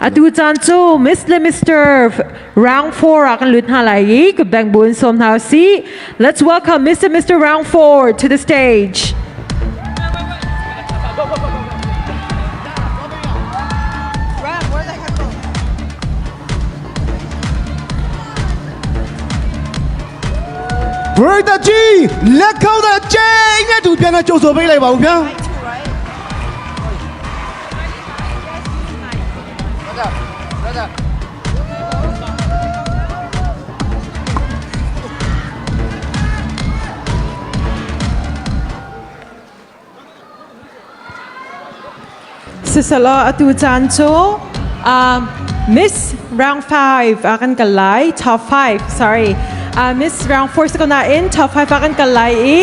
Atu caan cu Miss le Mr. Round 4 ah kan lut hna lai i kutbeng bu in sawm hna usih. Let's welcome Mr. Mr. Round 4 to the stage. ပရိသတ်ကြီးလက်ခေါက်တဲ့ကျိန်းနဲ့တူပြန်တဲ့ကြိုဆိုပေးလိုက်ပါဦးဗျာ Sisalaw atu caan cu Miss Round 5 ah kan kal lai top 5 sorry Miss Round 4 si ko nain top 5 ah kan kal lai i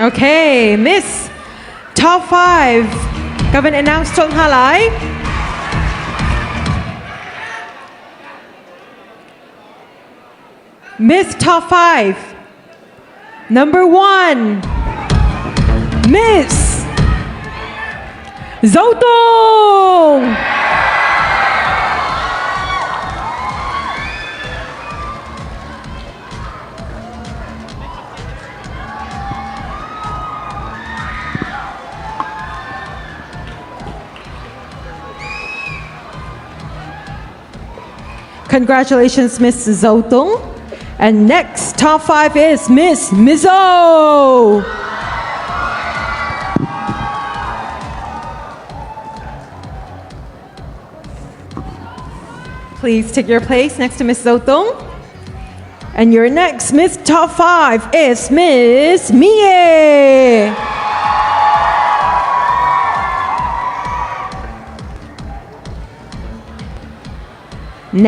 Okay, Miss Top 5 ka van announce colh hna lai. Miss Top 5 Number 1 Miss Zotung. Congratulations, Miss Zotung. And next, top five is Miss Mizo. Please take your place next to Miss Zotung. And your next Miss Top 5 is Miss Mie.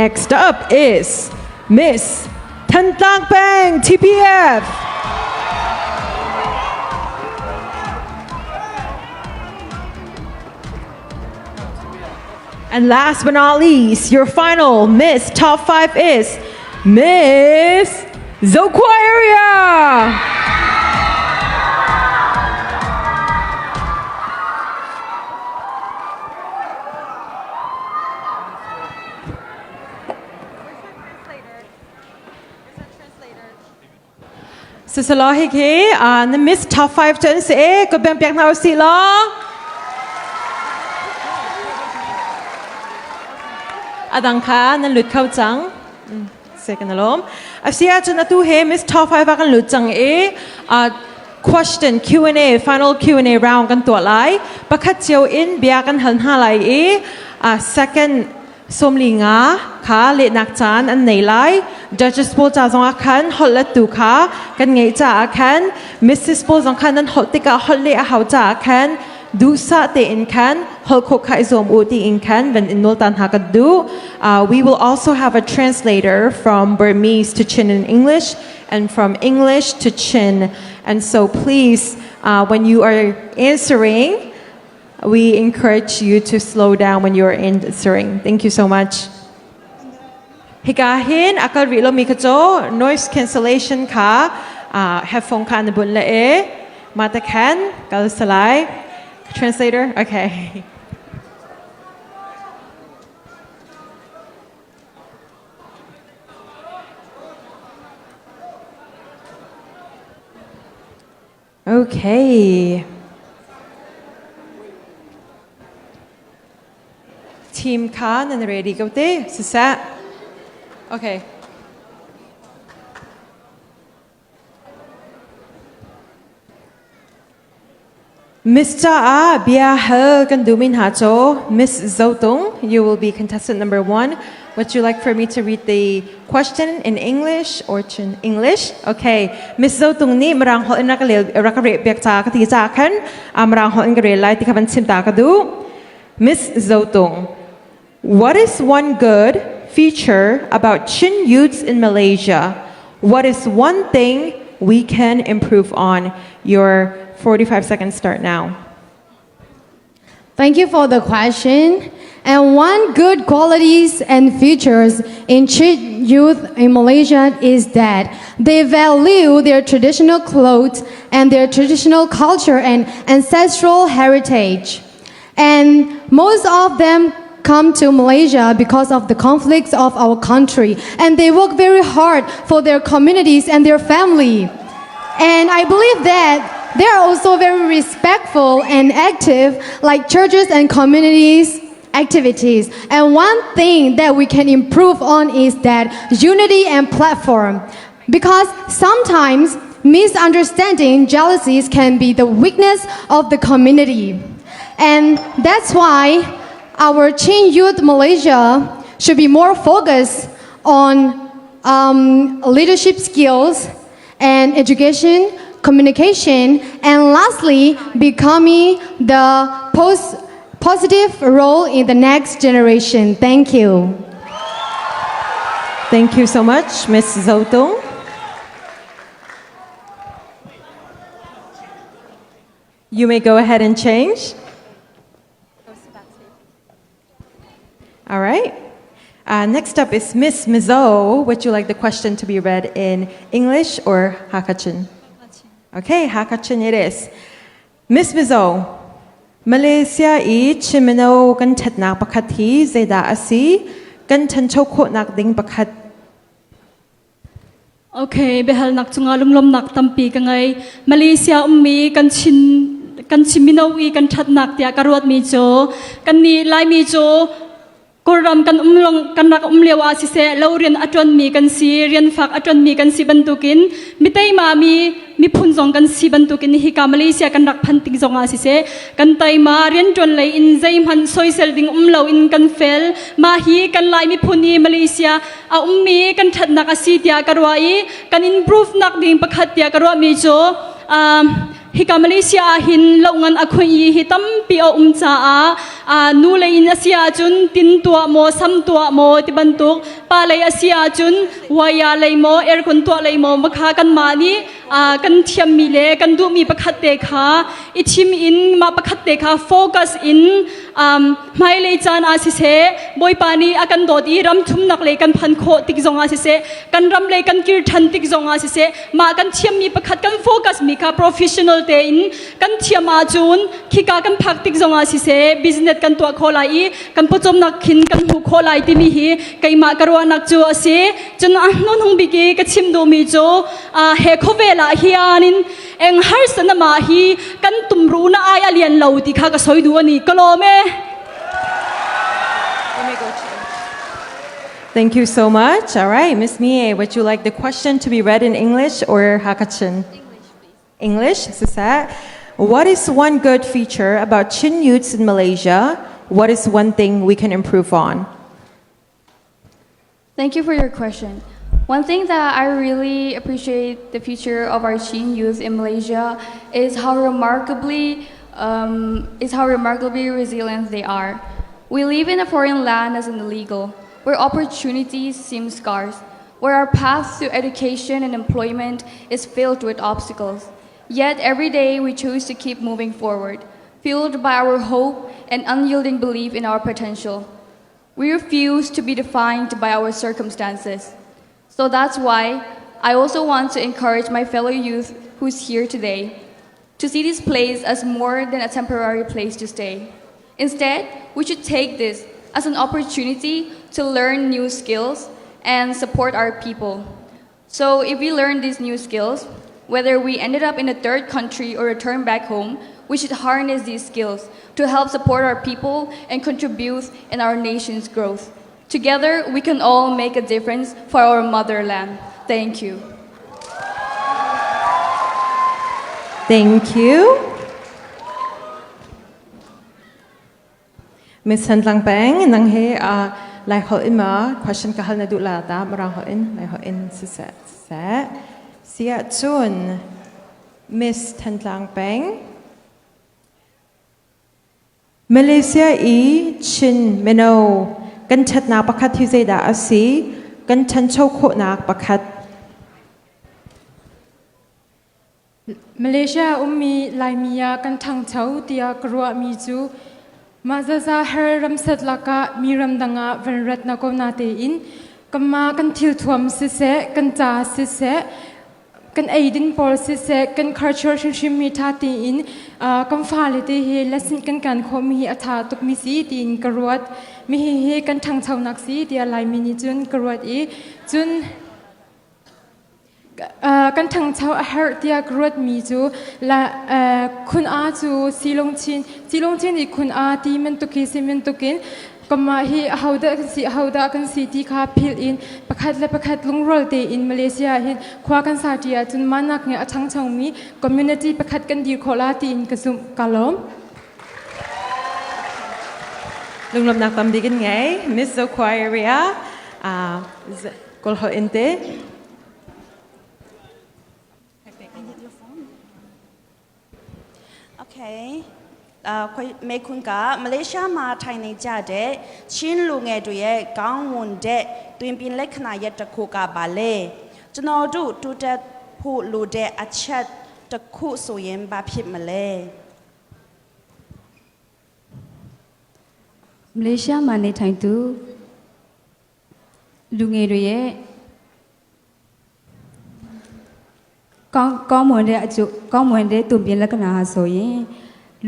Next up is Miss Thantlang Peng TPF. And last but not least, your final Miss Top 5 is Miss Zokhua Area. Sisalaw hi khi na Miss Top 5 cu an si e ka biang piak hna usih law. Adang kha nan lut kho cang. Se kan alom. Asi ahcun atu he Miss Top 5 ah kan lut cang i question Q&A final Q&A round kan tuah lai. Pakhat cio in bia kan hal hna lai i second 15 kha lehnak caan an nei lai. Judges pawl ca zongah khan holh lettu kha kan ngeih caah khan Mrs. pawl zong khan nan holh tikah holh leh a hau caah khan duhsah tein khan holh khawh kha i zuam u tiin khan van in nawl ta hna kan duh. We will also have a translator from Burmese to Chin and English and from English to Chin. And so please, when you are answering, We encourage you to slow down when you're answering. Thank you so much. Hika hin akal rih lomi kha cu noise cancellation kha headphone kha na bunh le e mata khan kal salai translator okay Okay. Team kha nan ready ko te? Siseh. Okay. Miss caah bia hal kan duhmi hna cu Miss Zotung, you will be contestant number one. Would you like for me to read the question in English or in English? Okay. Miss Zotung nih Mirang holh in rak rak reh piak ca ka ti ca khan Mirang holh in ka rel lai ti kha van chim ta ka duh. Miss Zotung, what is one good feature about Chin youths in Malaysia? What is one thing we can improve on? Your 45 seconds start now. Thank you for the question. And one good qualities and features in Chin youth in Malaysia is that they value their traditional clothes and their traditional culture and ancestral heritage. And most of them come to Malaysia because of the conflicts of our country. And they work very hard for their communities and their family. And I believe that they are also very respectful and active, like churches and communities activities. And one thing that we can improve on is that unity and platform. Because sometimes misunderstanding, jealousies can be the weakness of the community. And that's why our Chin Youth Malaysia should be more focused on um, leadership skills and education, communication, and lastly, becoming the post positive role in the next generation. Thank you. Thank you so much, Ms. Zotung. You may go ahead and change. All right. Uh, next up is Miss Mizo. Would you like the question to be read in English or Hakachin? Okay, Hakachin it is. Miss Mizo, Malaysia i Chin mino kan ṭhatnak pakhat hi zeidah a si? Kan ṭhancho khawhnak ding pakhat Okay, biahalnak cungah lunglawmnak tampi ka ngei. Malaysia ummi kan Chin kan Chin mino i kan ṭhatnak tiah ka ruatmi cu kannih Laimi cu Kawlram kan um long kan rak um lio ah siseh lo rian a ṭuanmi kan si, rian fak a ṭuanmi kan si bantukin mi teima mi miphun zong kan si bantukin hika Malaysia kan rak phan tik zong ah siseh kan teima rianṭuan lei in zeihmanh soisel ding um lo in kan fel. Mah hi kan Lai miphun i Malaysia a ummi kan ṭhatnak a si tiah ka ruah i kan improve nak ding pakhat tiah ka ruahmi cu hika Malaysia ah hin lohngan a khuih i hi tampi a um caah nu lei in a si ahcun tin tuah maw sam tuah maw ti bantuk pa lei a si ahcun waya lei maw aircon tuah lei maw makha kanmah nih kan thiammi le kan duhmi pakhat te kha i thim in mah pakhat te kha focus in hmailei caan ah siseh Bawipa nih a kan dawt i ram thumnak lei kan phan khawh tik zong ah siseh kan ram lei kan kir ṭhan tik zong ah siseh mah kan thiammi pakhat kan focus mi kha professional tein kan thiam ahcun khika kan phak tik zong ah siseh business kan tuah khawh lai i kan pawcawmnak khin kan hmuh khawh lai timi hi keimah ka ruahnak cu a si cun a hnuhnung bik i ka chim duhmi cu he khawvel ah hian in eng harsa na mah hi kan tumru na ai a lian lo ti kha ka soi du ani ka lawm e Thank you so much. All right, Miss Mie, would you like the question to be read in English or Hakachin? English, please. English, Sisat. What is one good feature about Chin youths in Malaysia? What is one thing we can improve on? Thank you for your question. One thing that I really appreciate the future of our Chin youth in Malaysia is how remarkably um, is how remarkably resilient they are. We live in a foreign land as an illegal, where opportunities seem scarce, where our path to education and employment is filled with obstacles. Yet every day we choose to keep moving forward, fueled by our hope and unyielding belief in our potential. We refuse to be defined by our circumstances. So that's why I also want to encourage my fellow youth who's here today to see this place as more than a temporary place to stay. Instead, we should take this as an opportunity to learn new skills and support our people. So if we learn these new skills, whether we ended up in a third country or return back home, we should harness these skills to help support our people and contribute in our nation's growth. Together, we can all make a difference for our motherland. Thank you. Thank you. Miss Thantlang Peng, nang he uh, Lai holh in ma question ka hal na duh la ta Mirang holh in Lai holh in siseh siseh. Siah cun Miss Thantlang Peng Malaysia i Chin mino kan ṭhatnak pakhat hi zeidah a si? Kan ṭhancho khawhnak pakhat. Malaysia ummi Laimi ah kan ṭhangcho tiah ka ruahmi cu mah zaza her ramset lakah mi ramdang ah van rat na ko na tein kanmah kan thilthuam siseh, kan ca siseh, kan eidin pawl siseh, kan culture hrimhrim mi ṭha tein kan fale te hi lesson kan kan khawhmi hi a ṭha tukmi si tiin ka ruat. Mi hi hi kan ṭhangchonak si tiah Laimi nih cun ka ruat i cun Kan ṭhangcho a herh tiah ka ruatmi cu khun aa cu silungchin silungchin i khun aa ti bantuk hi si bantukin kanmah hi ahodah kan si ahodah kan si ti kha philh in pakhat le pakhat lungrual tein Malaysia ah hin khua kan sa ṭi ahcun mah nak nge a ṭhangchomi community pakhat kan dir khawh la tiin ka zumh. Ka lawm. Lunglawmhnak tam bik in ngei Miss Zokhua area Kawlholh in te. Okay. မေခွန်းကမလေးရှားမှာထိုင်နေကြတဲ့ချင်းလူငယ်တွေရဲ့ကောင်းမွန်တဲ့တွင်ပင်လက္ခဏာရဲ့တစ်ခုကပါလေကျွန်တော်တို့တိုးတက်ဖို့လိုတဲ့အချက်တစ်ခုဆိုရင်ဘာဖြစ်မလဲ မလေးရှားမှာနေထိုင်သူလူငယ်တွေရဲ့ကောင်းကောင်းမွန်တဲ့အကျိုးကောင်းမွန်တဲ့သူပြင်လက္ခဏာဟာဆိုရင်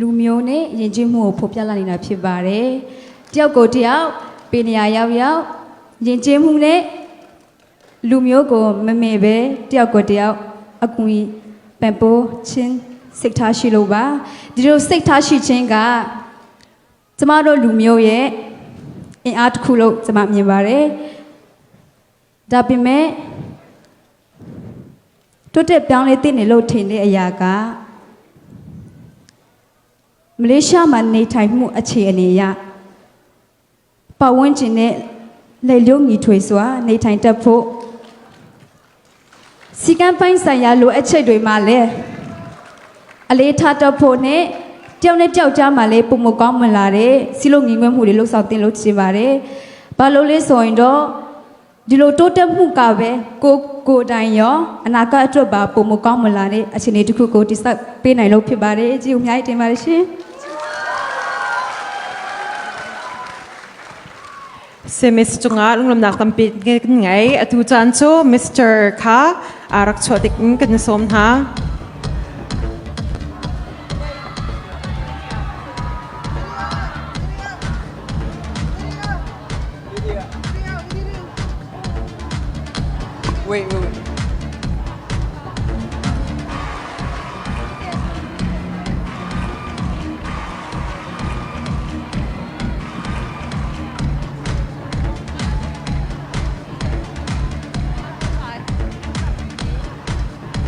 လူမျိုးနဲ့ယဉ်ကျေးမှုကိုဖော်ပြလာနေတာဖြစ်ပါတယ်။တယောက်ကိုတယောက်ပေနေရာရောက်ရောက်ယဉ်ကျေးမှုနဲ့လူမျိုးကိုမမေပဲတယောက်ကိုတယောက်အကူအညီပံ့ပိုးခြင်းစိတ်ထားရှိလို့ပါဒီလိုစိတ်ထားရှိခြင်းက ကျမတို့လူမျိုးရဲ့အင်အားတစ်ခုလို့ကျမမြင်ပါတယ်။ဒါပေမဲ့တိုးတက်ပြောင်းလဲတဲ့နေလို့ထင်တဲ့အရာကမလေးရှားမှာနေထိုင်မှုအခြေအနေအရပတ်ဝန်းကျင်နဲ့လက်လျောညီထွေစွာနေထိုင်တတ်ဖို့စီကံပိုင်းဆိုင်ရာလိုအပ်ချက်တွေမှာလည်း အလေးထားတတ်ဖို့နဲ့တယောက်နဲ့တယောက်ကြားမှာလည်းပုံမကောင်းမလာတဲ့စီလုံးငင်ငွဲ့မှုတွေလှုပ်ဆောင်တင်လို့ရှိပါတယ်။ဘာလို့လဲဆိုရင်တော့ဒီလိုတိုးတက်မှုကပဲကိုကိုယ်တိုင်ရောအနာဂတ်အတွက်ပါပုံမကောင်းမလာတဲ့အခြေအနေတစ်ခုကိုတိစောက်ပေးနိုင်လို့ဖြစ်ပါတယ်။ကြည့်ဦးအများကြီးတင်ပါတယ်ရှင်။ Si Miss cungah lunglawmnak tampi kan ngei. Atu caan cu Mr. kha rak chuah tik in kan sawm hna. Wait, wait, wait.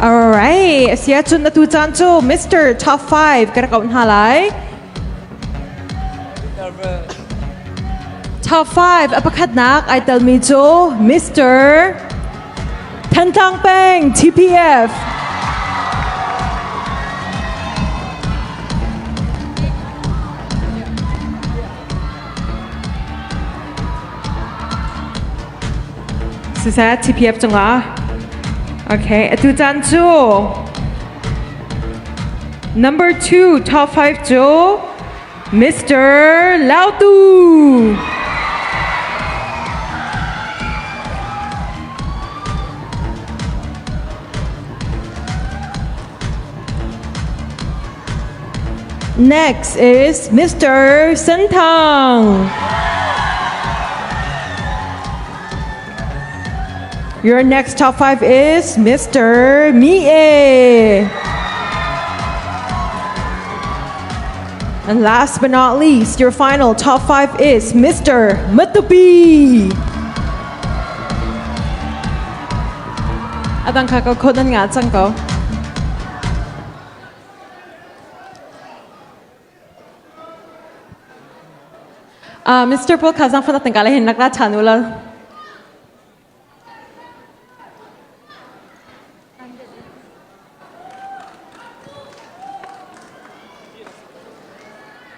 All right. Sia cun atu caan cu Mr. Top 5 ka rak auh hna lai. Top 5 a pakhatnak ai telmi cu Mr. Thantlang Peng TPF. Siseh TPF cungah. Okay, atu caan cu number 2 top 5 cu Mr. Lautu. Next is Mr. Sentang. Your next top 5 is Mr. Mie. And last but not least, your final top 5 is Mr. Matupi. Adang ka ko nan nga chang ko. Mr. Paul Khazang fana tangkala hin nakla chanula.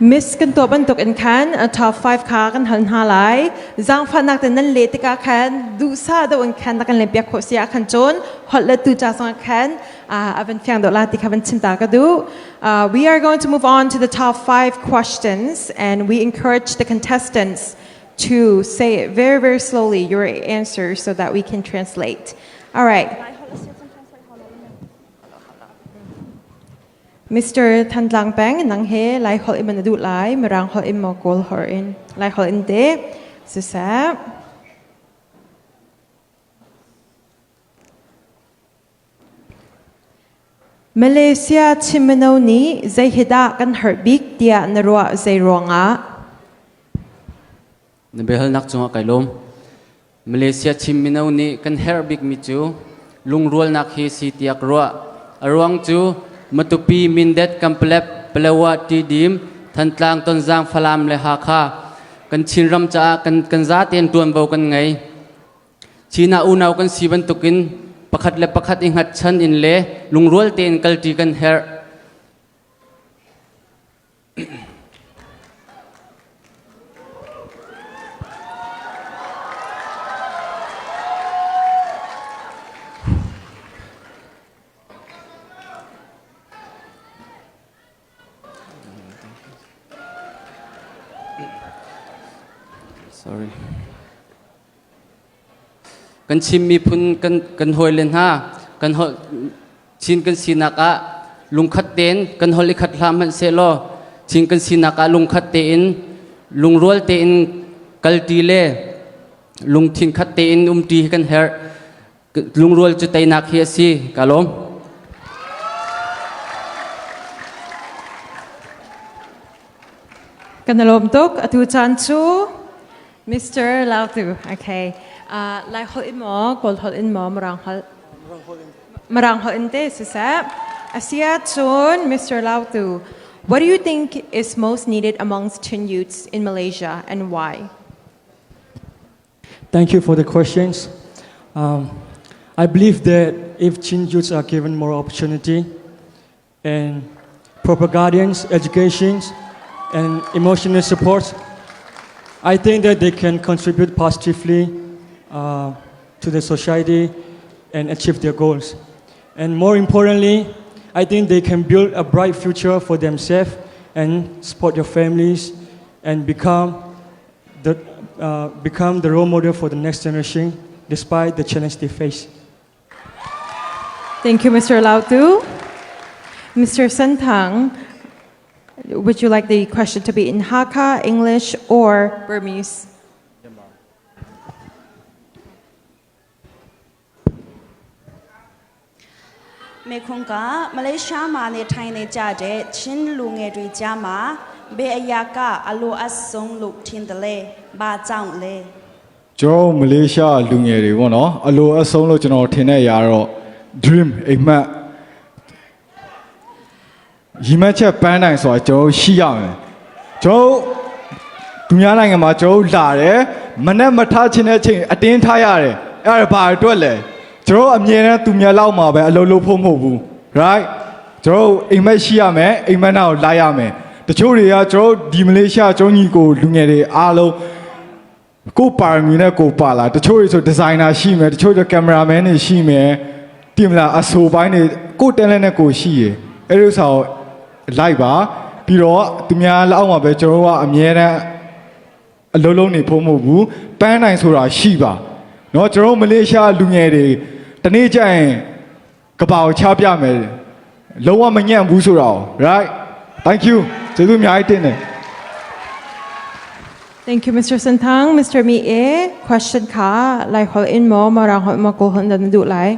Miss kan tuah bantuk in khan top 5 kha kan hal hna lai. Zaangfahnak te nan leh tikah khan duhsah deuh in khan na kan lehpiak khawh si ah khan cun holh le tu ca zongah khan a van fiang deuh la ti kha van chim ta ka duh. We are going to move on to the top 5 questions and we encourage the contestants to say it very very slowly your answer so that we can translate. All right. Mr. Thantlang Peng nang he Lai holh in na duh lai Mirang holh in maw Kawl holh in Lai holh in te siseh Malaysia Chin mino nih zei hi dah kan herh bik tiah na ruah zei ruangah? Na biahalnak cungah kai lawm. Malaysia Chin mino nih kan herh bikmi cu lungrualnak hi si tiah ka ruah. A ruang cu Matupi, Mindat, Kanpalet, Palawa, Tidim, Thantlang, Tonzang, Falam le Hakha kan Chinram caah kan, kan zatein ṭuanvo kan ngei. Chin ah unau kan si bantukin pakhat le pakhat i hngatchan in le lungrual tein kalṭi kan herh. Sorry. Kan Chin miphun kan kan hawile hna kan holh Chin kan sinak ah lungkhat tein kan holh i khat hlah hmanh sehlaw Chin kan sinak ah lungkhat tein lungrual tein kalṭi le lungthin khat tein umṭi hi kan herh. Lungrual cu teinak hi a si. Ka lawm. Kan lawm tuk. Atu caan cu Mr. Lautu. Okay. Lai holh in maw, Kawl holh in maw, Mirang holh? Mirang holh in te siseh. Asia cun Mr. Lautu, what do you think is most needed amongst Chin youths in Malaysia and why? Thank you for the questions. I believe that if Chin youths are given more opportunity and proper guidance, education, and emotional support, I think that they can contribute positively to the society and achieve their goals. And more importantly, I think they can build a bright future for themselves and support their families and become the, become the role model for the next generation despite the challenge they face. Thank you, Mr. Lautu. Mr. Sentang, would you like the question to be in Hakha, English, or Burmese? မေခွန်ကမလေးရှားမှာနေထိုင်နေကြတဲ့ချင်းလူငယ်တွေကြားမှာဘယ်အရာကအလိုအဆုံးလို့ထင်တယ်လဲဘာကြောင့်လဲ ကျွန်တော်မလေးရှားလူငယ်တွေပေါ့နော်အလိုအဆုံးလို့ကျွန်တော်ထင်တဲ့အရာတော့ dream အိမ်မက်ရည်မှန်းချက်ပန်းတိုင်ဆိုတာကျွန်တော်ရှိရမယ်ကျွန်တော်သူများနိုင်ငံမှာကျွန်တော်လာတယ်မနဲ့မထားချင်တဲ့အချိန်အတင်းထားရတယ်အဲ့ဒါဘာအတွက်လဲကျွန်တော်အမြဲတမ်းသူများလောက်မှာပဲအလုပ်လုပ်ဖို့မဟုတ်ဘူး right ကျွန်တော်အိမ်မက်ရှိရမယ်အိမ်မက်နာကိုလာရမယ်တချို့တွေကကျွန်တော်ဒီမလေးရှားကျွန်တော်ညီကိုလူငယ်တွေအားလုံး ကိုပါရမီနဲ့ကိုပါလာတချို့တွေဆိုဒီဇိုင်နာရှိမယ်တချို့ဆိုကင်မရာမန်တွေရှိမယ်တင်မလားအဆိုပိုင်းတွေကိုတက်လက်နဲ့ကိုရှိရယ်အဲ့ဒီဥစ္စာကိုလိုက်ပါပြီးတော့သူများလက်အောက်မှာပဲကျွန်တော်တို့ကအမြဲတမ်းအလုံးလုံးနေဖို့မဟုတ်ဘူးပန်းနိုင်ဆိုတာရှိပါနော်ကျွန်တော်မလေးရှားလူငယ်တွေတနေ့ကျရင်ကပောင်ချပြမယ်လုံးဝမညံ့ဘူးဆိုတော့ right thank you ကျေးဇူးအများကြီးတင်တယ် Thank you, Mr. Sentang. Mr. Mi E, question kha Lai holh in maw, Mirang holh maw Kawl holh in dah na duh lai?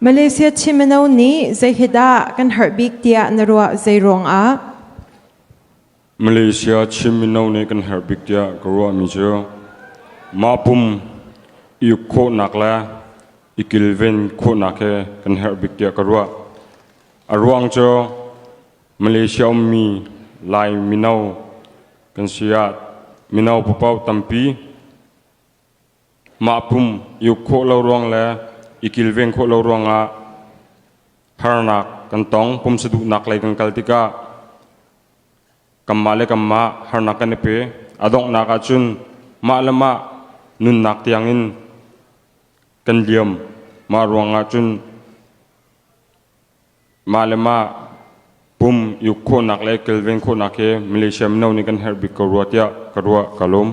Malaysia Chin mino nih zei hi dah kan herh bik tiah na ruah zei ruangah? Malaysia Chin mino nih kan herh bik tiah ka ruahmi cu mah pum i uk khawhnak le i kilven khawhnak he kan herh bik tiah ka ruah. A ruang cu Malaysia ummi Lai mino kan si ah mino papaoh tampi mah pum i uk khawh lo ruang le i kilven khawh lo ruangah harnak kan tong pumsa duhnak lei kan kal tikah. Kanmah le kanmah harnak kan i pe. A donghnak ahcun mah le mah nunnak tiangin kan liam. Mah ruangah cun mah le mah pum i uk khawhnak le kilven khawhnak hi Malaysia mino nih kan herh bik ko rua tiah ka ruah ka lawm.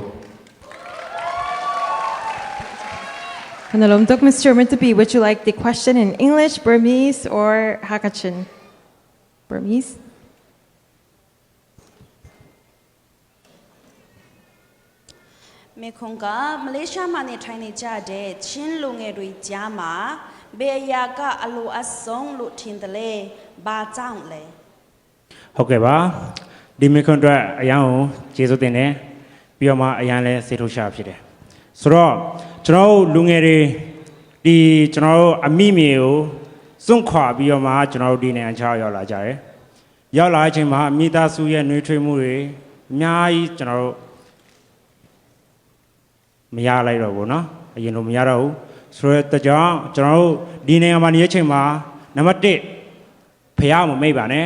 Kan lawm tuk Mr. Matupi, would you like the question in English, Burmese, or Hakachin? Burmese? မေခွန်ကမလေးရှားမှာနေထိုင်နေကြတဲ့ချင်းလူငယ်တွေကြားမှာဘယ်အရာကအလိုအဆုံးလို့ထင်တယ်လဲဘာကြောင့်လဲ ဟုတ်ကဲ့ပါဒီမေးခွန်းအတွက်အရမ်းကိုကျေးဇူးတင်တယ်ပြီးတော့မှအရမ်းလဲစေထုတ်ရှာဖြစ်တယ်ဆိုတော့ကျွန်တော်တို့လူငယ်တွေဒီကျွန်တော်တို့အမိမြေကိုစွန့်ခွာပြီးတော့မှကျွန်တော်တို့ဒီနိုင်ငံခြားရောက်လာကြတယ်ရောက်လာတဲ့အချိန်မှာအမိသားစုရဲ့နှွေးထွေးမှုတွေအများကြီးကျွန်တော်တို့မရလိုက်တော့ဘူးနော်အရင်လိုမရတော့ဘူးဆိုတော့တကြောင်ကျွန်တော်တို့ဒီနိုင်ငံမှာနေတဲ့အချိန်မှာနံပါတ်1ဖះမမိတ်ပါနဲ့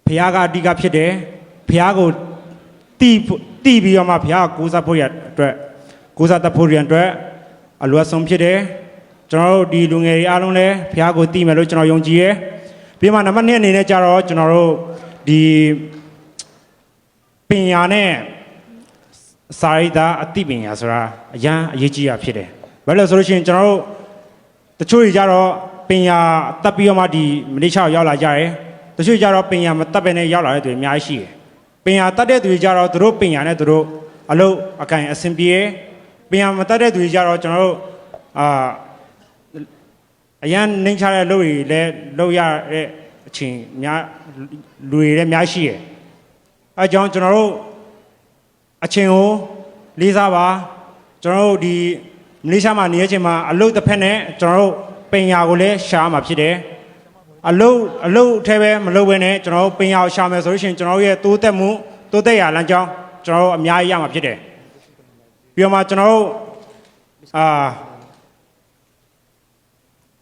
ဖះကအဓိကဖြစ်တယ်ဖះကိုတီးဖို့တီးပြီးတော့မှဖះကိုကိုးစားဖို့ရအတွက်ကိုးစားတတ်ဖို့ရန်အတွက်အလွတ်ဆုံးဖြစ်တယ်ကျွန်တော်တို့ဒီလူငယ်တွေအားလုံးလည်းဖះကိုတီးမယ်လို့ကျွန်တော်ယုံကြည်ရယ်ပြီးမှနံပါတ်2အနေနဲ့ကြတော့ကျွန်တော်တို့ဒီပညာနဲ့စာရိတ္တအသိပညာဆိုတာအရမ်းအရေးကြီးတာဖြစ်တယ်ဘာလို့လဲဆိုလို့ရှိရင်ကျွန်တော်တို့တချို့တွေကြတော့ပညာတတ်ပြီးတော့မှဒီမလေးရှားကိုရောက်လာကြတယ် တချို့ကြတော့ပညာမတတ်ပဲနဲ့ရောက်လာတဲ့သူတွေအများကြီးရှိတယ်။ပညာတတ်တဲ့သူတွေကြတော့သူတို့ပညာနဲ့သူတို့အလုပ်အကင်အဆင်ပြေပညာမတတ်တဲ့သူတွေကြတော့ကျွန်တော်တို့အာအရန်နှိမ့်ချတဲ့လုပ်တွေလည်းလုပ်ရတဲ့အချိန်များလူတွေလည်းအများကြီးရှိတယ်။အဲကြောင့်ကျွန်တော်တို့အချိန်ကိုလေးစားပါကျွန်တော်တို့ဒီမလေးရှားမှာနေတဲ့အချိန်မှာအလုပ်တစ်ဖက်နဲ့ကျွန်တော်တို့ပညာကိုလည်းရှားမှာဖြစ်တယ်။ အလုတ်အလုတ်အထဲပဲမလုပ်ဘဲနဲ့ကျွန်တော်တို့ပင်ရအောင်ရှာမယ်ဆိုလို့ရှိရင်ကျွန်တော်တို့ရဲ့တိုးတက်မှုတိုးတက်ရာလမ်းကြောင်းကျွန်တော်တို့အများကြီးရမှာဖြစ်တယ်ပြီးတော့မှကျွန်တော်တို့အာ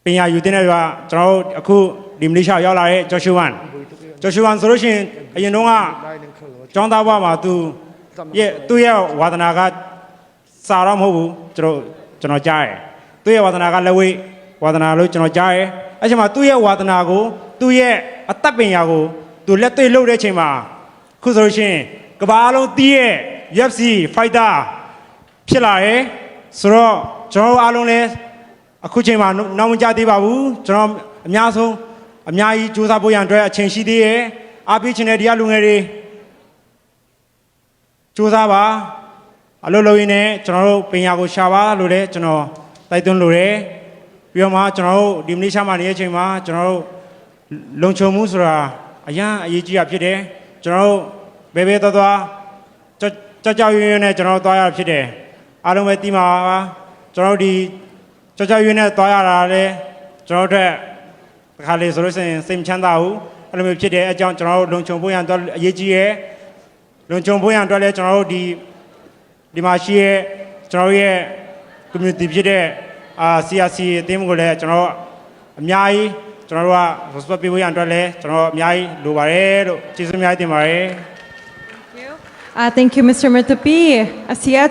ပင်ရယူတဲ့ကကျွန်တော်တို့အခုဒီမလေးရှားရောက်လာတဲ့ဂျော်ရှူဝမ်ဂျော်ရှူဝမ်ဆိုလို့ရှိရင်အရင်တုန်းကကျောင်းသားဘဝမှာသူရဲ့သူ့ရဲ့ဝါသနာကစာတော့မဟုတ်ဘူးကျွန်တော်ကျွန်တော်ကြားတယ်သူ့ရဲ့ဝါသနာကလက်ဝိဝါသနာလို့ကျွန်တော်ကြားတယ် အဲ့ချိန်မှာသူ့ရဲ့ဝါသနာကိုသူ့ရဲ့အတတ်ပညာကိုသူလက်တွေ့လုပ်တဲ့အချိန်မှာခုဆိုလို့ရှိရင်ကမ္ဘာလုံးတီးရဲ့ UFC fighter ဖြစ်လာတယ်ဆိုတော့ကျွန်တော်တို့အားလုံးလည်းအခုချိန်မှာနောက်မကြသေးပါဘူးကျွန်တော်အများဆုံးအများကြီးစူးစမ်းဖို့ရန်အတွက်အချိန်ရှိသေးတယ်အားပေးချင်တဲ့တရားလူငယ်တွေစူးစမ်းပါအလုပ်လုပ်ရင်းနဲ့ကျွန်တော်တို့ပညာကိုရှာပါလို့လည်းကျွန်တော်တိုက်တွန်းလိုတယ် ပြီးတော့မှကျွန်တော်တို့ဒီမလေးရှားမှာနေတဲ့အချိန်မှာကျွန်တော်တို့လုံခြုံမှုဆိုတာအရန်အရေးကြီးတာဖြစ်တယ်ကျွန်တော်တို့ဘဲဘဲသွားသွားကြောက်ကြောက်ရွံ့ရွံ့နဲ့ကျွန်တော်တို့သွားရတာဖြစ်တယ်အားလုံးပဲသိမှာပါကျွန်တော်တို့ဒီကြောက်ကြောက်ရွံ့နဲ့သွားရတာလေကျွန်တော်တို့အတွက်တစ်ခါလေဆိုလို့ရှိရင်စိတ်မချမ်းသာဘူးအဲ့လိုမျိုးဖြစ်တယ်အကြောင်းကျွန်တော်တို့လုံခြုံဖို့ရန်အတွက်အရေးကြီးရယ်လုံခြုံဖို့ရန်အတွက်လည်းကျွန်တော်တို့ဒီဒီမှာရှိရဲ့ကျွန်တော်တို့ရဲ့ community ဖြစ်တဲ့ အာ CRC အသင်းကိုလည်းကျွန်တော်အများကြီးကျွန်တော်တို့က respect ပေးဖို့ရန်အတွက်လည်းကျွန်တော်အများကြီးလိုပါတယ်လို့ကျေးဇူးအများကြီးတင်ပါတယ် Thank you, Mr. Matupi. Asiya.